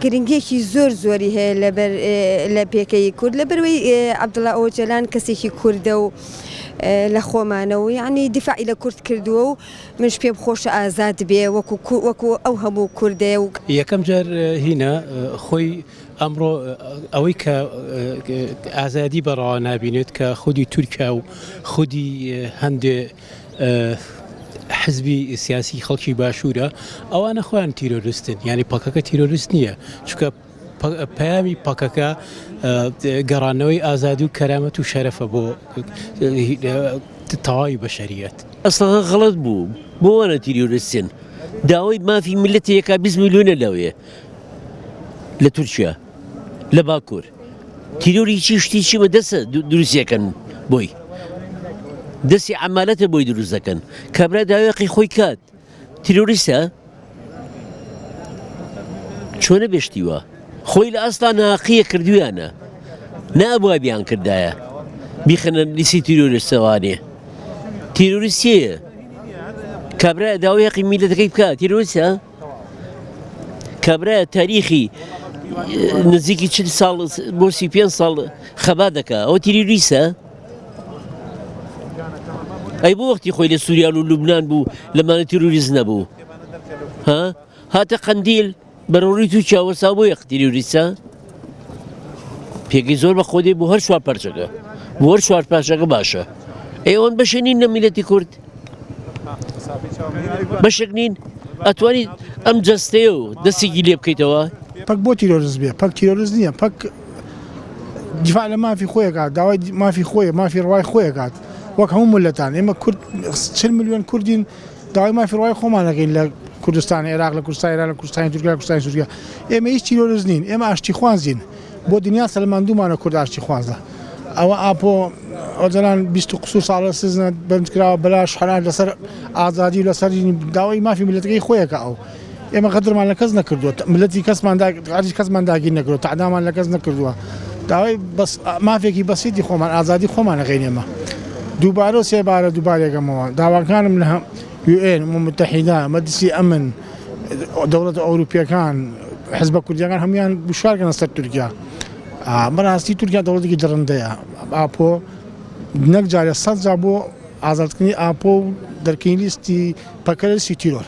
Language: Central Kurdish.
گرنگیەکی زۆر زۆری هەیە لەبەر لە پێکەی کورد لەبەروەی عەبدوڵا ئۆجەلان کەسێکی کوردە و لە خۆمانە و یعنی دیفاعی لە کورد کردووە و منش پێم خۆشە ئازاد بێ وەکو وەکو ئەو هەموو کوردەیە و. یەکەم جار هینا خۆی ئەمڕۆ ئەوەی کە ئازادی بە ڕەوا نابینێت کە خودی تورکیا و خودی هەندێ حزبی سیاسی خەڵکی باشوورە ئەوانە خۆیان تیرۆرستن یعنی پەکەکە تیرۆرست نییە چونکە پەیامی پەکەکە گەڕانەوەی ئازادی و کەرامەت و شەرەفە بۆ تەواوی بەشەریەت. ئەسڵەن غەڵەت بوو بۆ وانە تیرۆرستن داوای مافی میللەتێکا 20 ملیۆنە لەوێ لە تورکیا لە باکوور تیرۆری چی شتی چی بە دەسە دروستەکەن بۆی دەستی عمالەتە بۆی دروست دەکەن کابرا داوێقی خۆی کات تیرۆریستە چۆنە بێشتیوە خۆی لە ئەستا ناقیە کردویانە نابووە بیان کردایە بیخنە لیسی تیرۆریستەوانێ تیرۆریستیە کابرا داوای هەقی میلەتەکەی بکە تیرۆریستە کابرا تاریخی نزیکی چل ساڵ بۆ سی پێ ساڵ خەبات دەکا ئەوە تیرۆریستە ئەی بۆ وەختی خۆی لە سووریان و لوبناان بوو لەمانە تیرۆریست نەبوو ها هاتە قەندیل بەرەوڕووی تورکیا وەستا بۆ یەک تیرۆریستە پێگەی زۆر بە خۆدی بۆ هەر چوار پارچەکە بۆ هەر چوار پارچەکە باشە ئێوەن بەشێ نین لە میلەتی کورد بەشێک نین ئەتوانی ئەم جەستەیە و دەستێکی لێ بکەیتەوە پەک بۆ تیرۆرست بێ پەک تیرۆرست نییە پەک دیفاع لە مافی خۆیەکات داوای مافی خۆی مافی ڕوای خۆیەکات وەک هەموو ملەتان ئێمە کورد چل ملیۆن کوردین داوای مافی ڕوای خۆمان دەکەین لە کوردستان عێراق لە کوردستان ئێران لە کوردستانی تورکیا کوردستانی سووریا ئێمە هیچ تیرۆرست نین ئێمە ئاشتی خوازین بۆ دنیا سەلماندومانە کورد ئاشتی خوازە ئەوە ئاپۆ ئۆجەلان 20 قسوور ساڵە سزنە بەندکراوە بەلاش حەلال لەسەر ئازادی و لەسەر داوای مافی میللەتەکەی خۆیەکە ئەو ئێمە غەدرمان لە کەس نەکردووە ملەتی کەسمان ئەرزی کەسمان داگیر نەکردووە تەعدامان لە کەس نەکردووە داوای بەس مافێکی بەسیتی خۆمان ئازادی خۆمان ئەخەین ئێمە دووبارە و سێبارە دووبارێکەمەوە داواکانم لە یوئێن متحیدە مەجلسی ئەمن دەوڵەتە ئەوروپیەکان حزبە کوردیەکان هەمویان بشارکەنە سەر تورکیا بەڕاستی تورکیا دەوڵەتێکی دڕندەیە ئاپۆ نەک جارێ سەد جار بۆ ئازادکردنی ئاپۆ و دەرکردنی لیستی پەکەرە لیستی تیرۆر.